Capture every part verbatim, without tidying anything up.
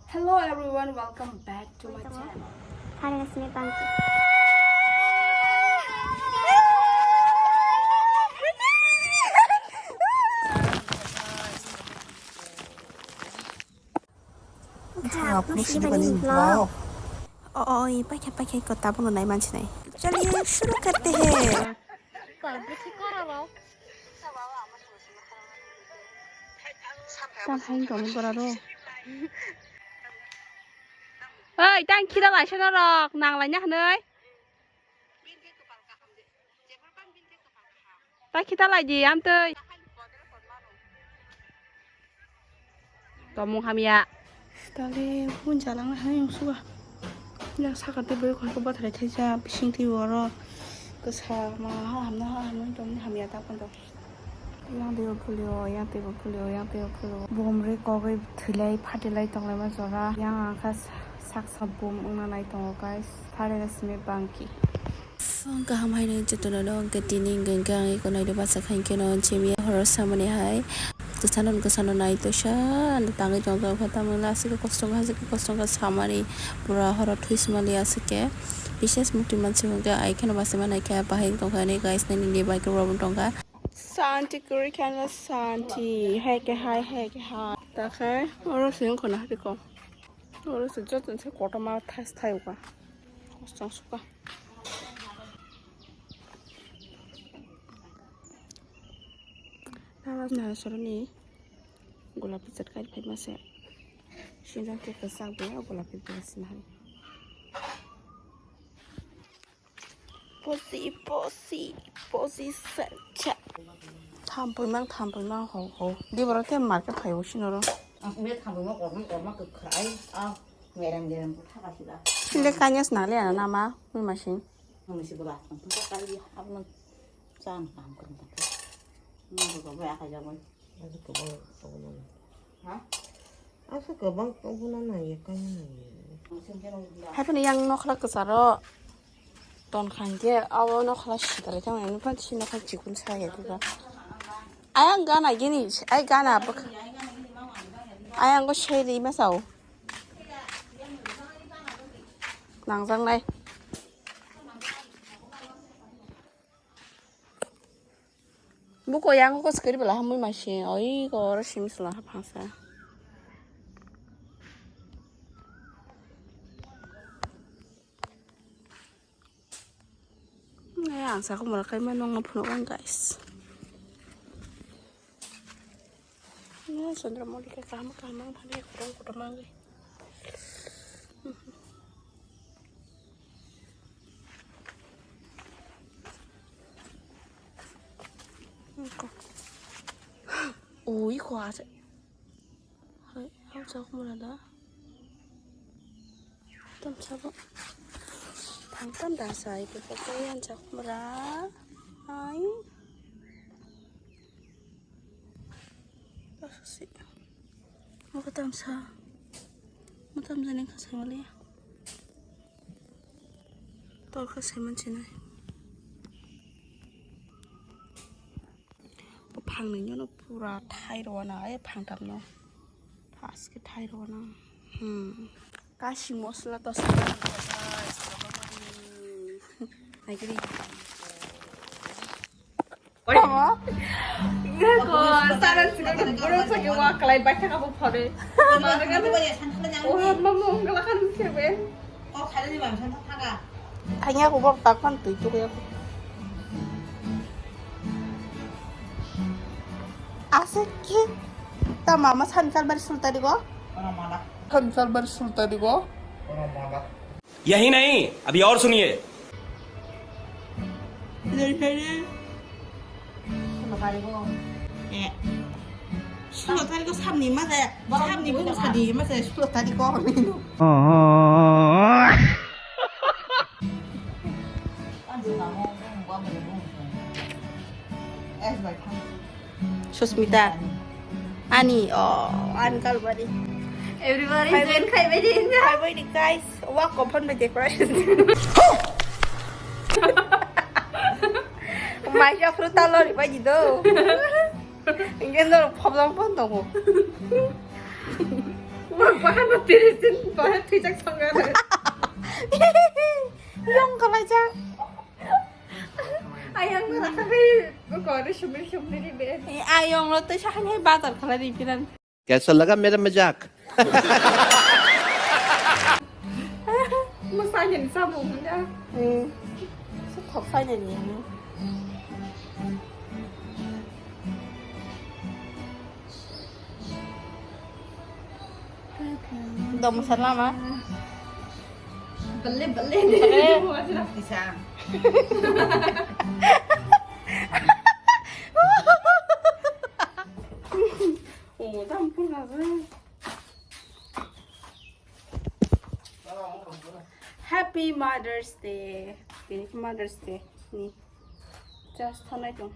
Hello everyone, welcome back to my channel. Hari resmi bangki. Oh, oh, ye paikha, paikha, ko tabuk no nai mansinai. Chaliye shuru karte hain. Tam hain tong bora ro. Oi, tang khida lai seno rok, nang lai na hanoi. Ta khita lai di, amtwi. Tomung hamya. Tale, hwn jalang hai yung suga. Yang sakate boi khoi ko bathrai thaisa, bising twi oro. Kasa ma ha hamna ha hamna tomung hamya ta kondo. Yang twi phulio, yang twi phulio, yang twi phulio. Bom re kogoi thwilai phatilai tonglaima jora. Yang angkha sak sak bom wngna nai tongo, guys. Phare na simi bangki. Kaham hai nai jotono no hwnkhe tini hwnkhe ang eko naidi bachakha hinkhe no chemiya horo samani hai kwchano kwchano nai toisa tangwi tongkha tamoni aswk kosto wngkha aswk kosto wngkha samani pura horo thui sumali aswk khe bises muktwi mansi hwnkhe ai kheno bachai manai khe bahai tongkha ani guys nini bike rok bo tongkha. Santi kwrwi kheno santi hai khe hai hai khe hai ta khe oro se wngkha na hai khe oro se joto se kotorma thai thai wngkha. Kosto sukha. Nana nana soroni golapi chat kai phai mase. Sinjang ke kesak be golapi be sinai. Posi posi posi sacha. Thampui mang thampui mang ho ho. Di boro te market phai o sinoro. Ang be thampui mang korma korma kwkhwrai. Ah. Mereng mereng ko thaka sila. Sile kanya snale ana nama mui masing. Mui si bola tong tong kali abang chan kam krum tong. Mui ko ba aka jabo. Asa ko ba ko na. Ha? Asa ko ba ko na na ye kanya na ye. Hai phano yang nokhla kwcharo ton khan khe abo nokhla sidare thang ani phan si nokhla chikun sa ya diba. Ayang gana gini, ai gana bak. Ayang go shei ri ma sao. Nangjaknai. Buko yang ko sekeri bela hamui masi, oi ko oro simi sela phangsa. Ang sakho mora kai ma nong phunuk ang guys. Chandra Modi ke kaham kaham ang thani kutung kutung ang. Ui ko ase. Hai, ang sakho mora da. Tam sabo. Thang tam da sai pe pa ko yan sak mura. Ai. Pasasi. Mo ka tam sa. Mo tam jani ka sai mali. Tor ka sai man chinai. Phang nini no pura thai rw na, eh, phang tam no. Haske thai rw na. Hmm. Kashi mosla to sa. Hai kiri. Oi. Ko saran sini buru sagi wa kalai baca kamu phone. Wah, mama ungkalakan seven. Thangya ko bok takpan tui tuk ya. Ase ki? Ta mama sansal bari sultani go? Sansal bari sultani go? यही नहीं, अभी और सुनिए। Sulo tari ko. Eh. Sulo tari ko sabni ma jaya. Sabni bung sadi ma jaya sulo tari ko. Susmita. Ani, oh, ani kalbari. Everybody join khai bai din. Khai bai di guys. Wa ko phone bai decoration. Mai ja fruta lori bai di do. Ingin do phoblang phone do. Bahai bo tiri tin, bahai thwijak songare. Yong kalaijak. Ayang rakha khai, ko kore shumri shumri ri be. Ayong lo tei sahani bazar khalai ri piran. Kaisa laga mera majak? Masanya ni samung ya. Hmm. Thok finally. Dom salama. Belle, belle. Belle. Bisa. Oh, tampun lah. Happy Mother's Day. Tini Mother's Day. Ni. Just thonai tong.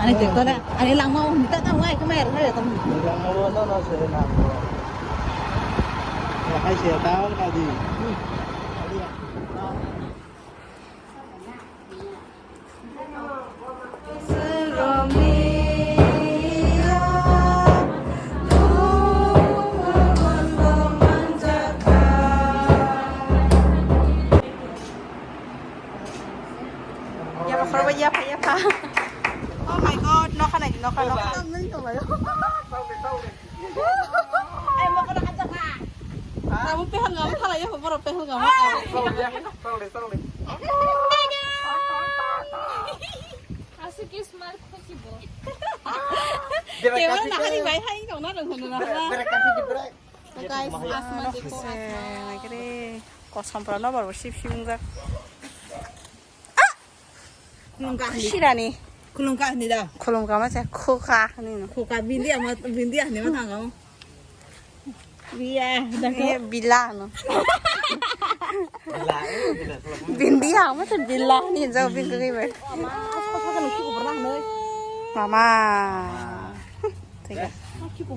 Ani tekto na, ani langma o hwnta ta wai kama er na tam. Yapha, yapha, yapha. Oh my God, nokha nai, nokha, nokha. Ai, mokol hajak na. Kamu Pahalgam thalai ya, borok Pahalgam. Sorry, sorry. Aswk smart khusi bo. Kemana nahari bai hai kau na rong hono na. Brek, brek, brek. So guys, asma dekho, asma. Kosom pura no barbo sip sip ungjak. Khulumkha hini. Sirani. Khulumkha hini da. Khulumkha ma se khukha hini no. Khukha bindi ama, bindi hini ma thango. Biya, da ko. Biya bila no. Bindi ama se bila hini jao bindi bai. Mama. Thik ase.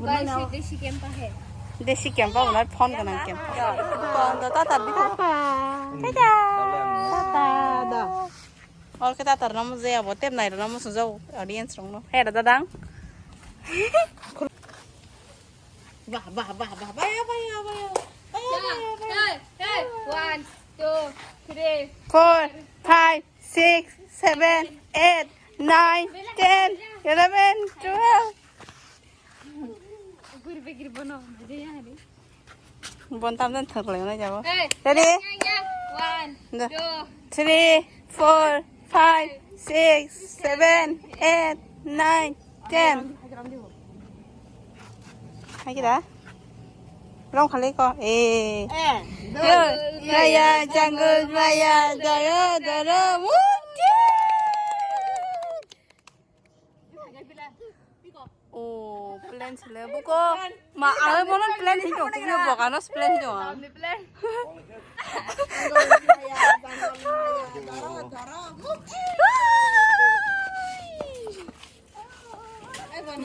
Guys, ye desi campa hai. Desi campa, unar phone gwnang campa. Phone do tata bita. Tata. Tata da. Ol ke tata rwna muja abo tep nai rwna muja jao audience rwng no. He da dadang. Bah, bah, bah, bah, bah, bah, bah, bah. Hey, hey, one, two, three. Four, five, six, seven, eight, nine, ten, eleven, twelve. Bon tam dan thok lai na jabo. Ready? One, two, three, four, five, six, seven, eight, nine, ten. Hai kira? Rong khali ko. Eh. Eh, doi. Maya, jangul, maya, doro, doro, woo! Oh, plan sile buko. Ma, ang mono plan hido, kino bokano plan hido.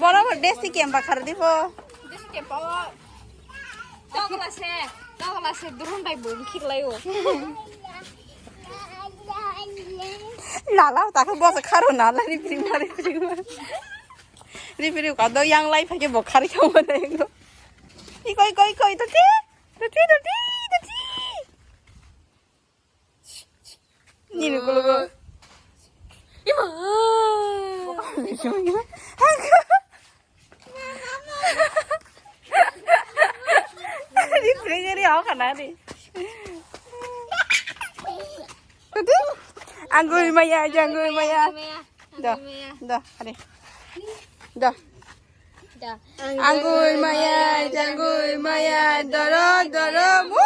Boro bo desi kemba khar dibo. Desi kemba o. Tokla se, tokla se durun bai bo khiklai o. Nala ta ko bo kharo nala ri pri mari pri. Ri pri ka do yang lai phake bo khari ka mo dai go. Iko, iko, iko, ito ti. Ito ti, ito ti, ito ti. Nini kulugo. Ima. Di pringeri au kana di. Tadi. Anggul maya, anggul maya. Dah, dah, ada. Dah. Anggul maya, janggul maya, doro, doro, mu.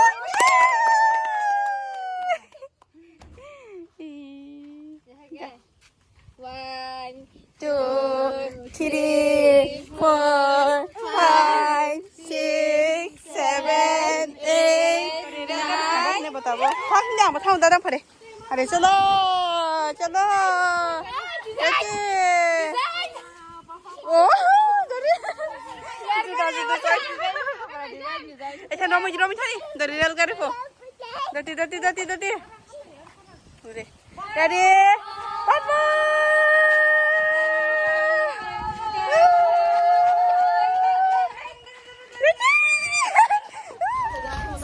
One, two, three, four, five, six, seven, eight, nine. Thang ni ang thang dadang phare. Are chalo, chalo. Ete. Oh, dori. Romwi, romwi thani. Dari rel gari po. Dati, dati, dati, dati. Ure. Ready? Bye bye.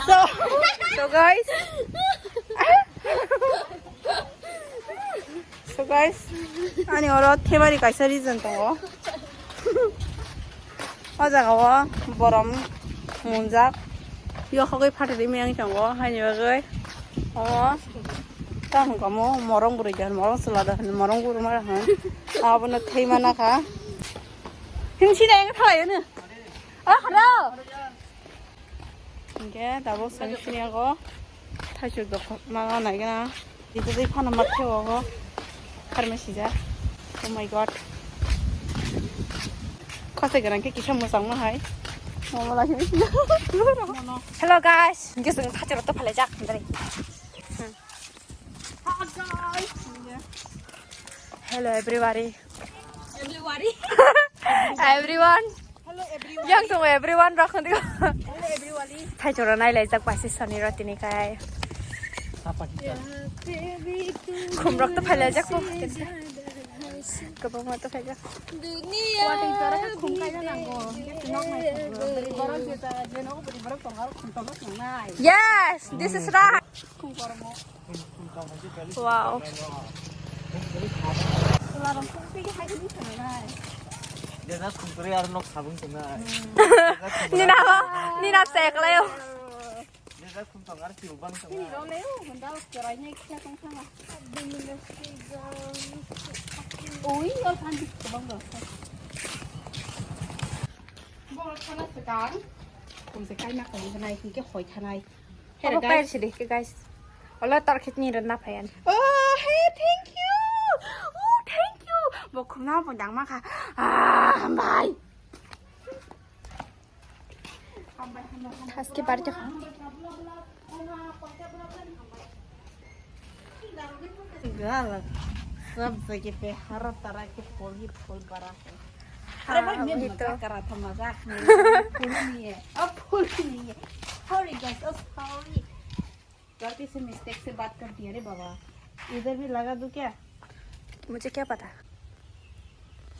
So, so guys. So guys, ani oro thebari kaisa reason tongo. O jaga o borom munjak. Yokhogwi phatari miyang tongo, haini bagwi. O, ta hwnkha mo morong bwrwi jan, morong chwla da hwn, morong bwrwi mara hwn. Abono thwi mana kha. Himsi da eng thalai hwno. O, haro. Hingke tabuk sani sini ako. Thaichuk dokhok ma naigana. Dito dei phano ma khe ogo. Pharmacy ja. Oh my God. Khosai gana khe kisa mwchangma hai. Mama lagi. Hello guys. Hingke sing thaichuk to phalai jak. Dari. Hmm. Hi guys. Hello everybody. Everybody. Everyone. Hello everyone. Yang tongo everyone rok hondi. Hello everybody. Thaichoro nai lai jak paisi sani rotini kai. Khum rok to phalai jak po. Kebang ma to phalai jak. Dunia. Wating chora ka khum kai na nango. Nok mai khum. Beri borok je ta je nok beri borok tongo khum tongo nai. Yes, this is right. Khum kormo. Wow. Dena khum kore ar nok sabung tena. Nina ho, nina seklayo. Dena khum tong ar kiu bang tena. Ui, yo than di kebang do. Bo thana sekang. Khum se kai na kai nai, khum ke hoi thanai. Obo pair sidi ke guys. Ola tor khit ni rana phayan. Oh, hey, thank you. Oh, thank you. Bo khumna bo dang ma kha. Ah, bye. Thaske bari te kha. गलत। सब जगह पे हर तरह के फूल ही फूल भरा है। अरे भाई, मैं वही तो। मजाक कर रहा था, मजाक नहीं, फूल नहीं है, अब फूल नहीं है। Sorry guys, oh sorry। गलती से मिस्टेक से बात कर दिया रे बाबा। इधर भी लगा दूं क्या? मुझे क्या पता।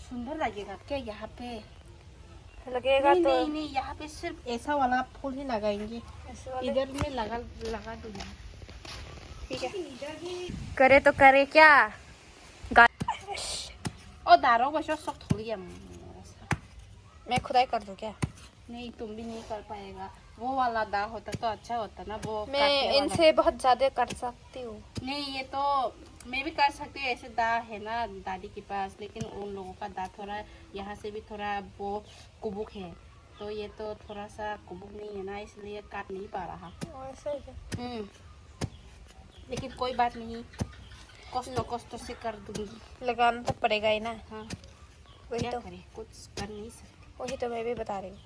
सुंदर लगेगा क्या यहाँ पे? लगेगा नहीं, तो नहीं, नहीं, यहाँ पे सिर्फ ऐसा वाला फूल ही लगाएंगे। ऐसे वाले? इधर में लगा, लगा दूंगा। ठीक है। करे तो करे क्या? गा- ओ दारो बस सब थोड़ी है। मैं खुदाई कर दूं क्या? नहीं, तुम भी नहीं कर पाएगा। वो वाला दा होता तो अच्छा होता ना, वो मैं काटने वाला। इनसे बहुत ज्यादा काट सकती हूँ। नहीं, ये तो मैं भी काट सकती हूँ, ऐसे दा है ना दादी के पास, लेकिन उन लोगों का दा थोड़ा यहाँ से भी थोड़ा वो कुबुक है, तो ये तो थोड़ा सा कुबुक नहीं है ना, इसलिए काट नहीं पा रहा। ऐसा है क्या? हम्म, लेकिन कोई बात नहीं, कष्ट कष्ट से कर दूंगी। लगाना तो पड़ेगा ही ना। हाँ, वही क्या तो। करें, कुछ कर नहीं सकते। वही तो मैं भी बता रही हूँ।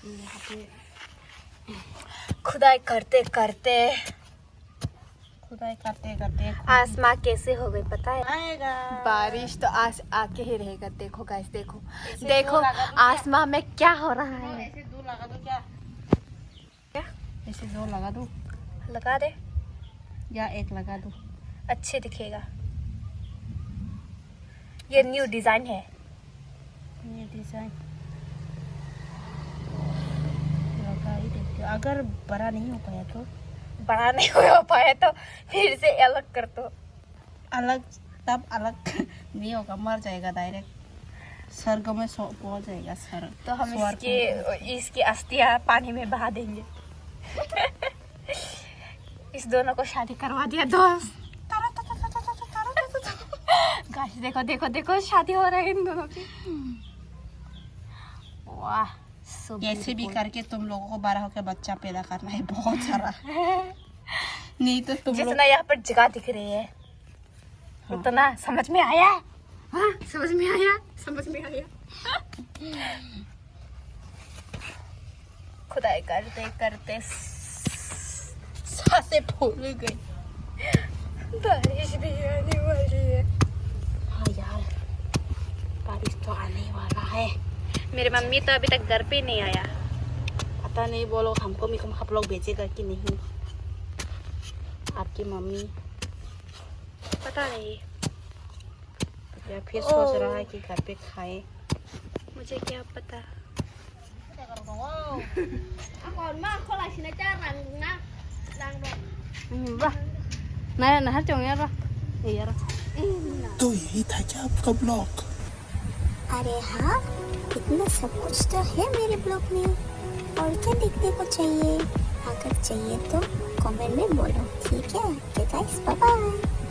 यहाँ पे खुदाई करते करते, खुदाई करते करते खुद आसमां कैसे हो गई पता है? आएगा। बारिश तो आज आके ही रहेगा। देखो गाइस, देखो, ऐसे देखो दो लगा दो क्या? आसमां में क्या हो रहा है। ऐसे दो लगा दो क्या? क्या? ऐसे दो लगा दो। लगा दे। या एक लगा दो। अच्छे दिखेगा। ये न्यू डिजाइन है। ये डिजाइन लगा ही देते हो। अगर बड़ा नहीं हो पाया तो? बड़ा नहीं हो पाया तो फिर से अलग कर दो। अलग, तब अलग नहीं होगा, मर जाएगा डायरेक्ट। स्वर्ग में सो-, पहुंच जाएगा, स्वर्ग। तो हम स्वर्ग इसके, में पहुंच जाएगा। इसकी अस्थियां पानी में बहा देंगे। इस दोनों को शादी करवा दिया दोस्त। गाइस, देखो, देखो, देखो, शादी हो रहा है इन दोनों की। वाह, so beautiful। कैसे भी करके तुम लोगों को बड़ा होकर बच्चा पैदा करना है, बहुत सारा। नहीं तो तुम लोग जितना यहाँ पर जगह दिख रही है, हाँ। उतना समझ में आया? हाँ, समझ में आया? समझ में आया? खुदाई करते करते सांसें फूल गई। बारिश भी आने वाली है। हाँ यार, बारिश तो आने वाला है। मेरी मम्मी तो अभी तक घर पे नहीं आया। अब Tani bolo hamko mikom haplok bejega ki nahi. Aapki mummy. Pata nahi. Ya face wash raha hai ki ghar pe khaye. Mujhe kya pata. Ako ma khola sina cha rang na rang rang. Hmm, bah. Naya nahar chong ya ro. Iya ro. तो यही था क्या आपका ब्लॉग? अरे हाँ, इतना सब कुछ तो है मेरे ब्लॉग में। और क्या देखने को चाहिए? अगर चाहिए तो कमेंट में बोलो, ठीक है? Okay guys, bye bye.